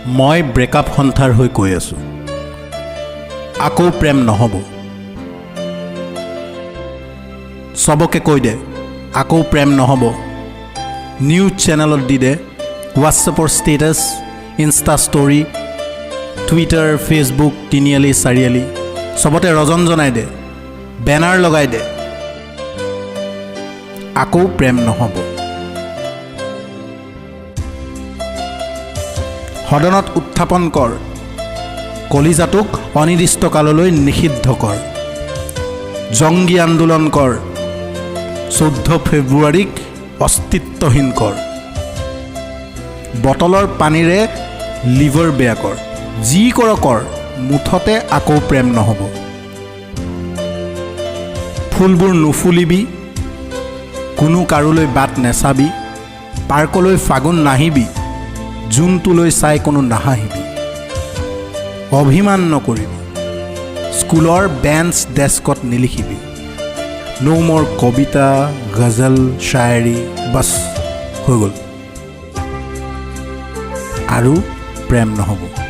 মই ব্ৰেকআপ সন্থাৰ হৈ কৈ আছোঁ, আকৌ প্ৰেম নহ'ব। চবকে কৈ দে, আকৌ প্ৰেম নহ'ব। নিউজ চেনেলত দি দে, হোৱাটছএপৰ status, Insta story, Twitter, Facebook, তিনিআলি চাৰিআলি চবতে ৰজন জনাই দে, বেনাৰ লগাই দে, আকৌ প্ৰেম নহ'ব। সদনত উত্থাপন কৰ, কলিজাটোক অনিৰ্দিষ্ট কাললৈ নিষিদ্ধ কৰ, জংগী আন্দোলন কৰ, 14 ফেব্ৰুৱাৰীক অস্তিত্বহীন কৰ, বটলৰ পানীৰে লিভাৰ বেয়া কৰ, যি কৰ কৰ, মুঠতে আকৌ প্ৰেম নহ'ব। ফুলবোৰ নুফুলিবি, কোনো কাৰোলৈ বাট নেচাবি, পাৰ্কলৈ ফাগুন নাহিবি, জোনটোলৈ চাই কোনো নাহাঁহিবি, অভিমান নকৰিবি, স্কুলৰ বেঞ্চ ডেস্কত নিলিখিবি, ন' মোৰ কবিতা, গজল, শ্বায়েৰী, বাছ হৈ গ'ল, আৰু প্ৰেম নহ'ব।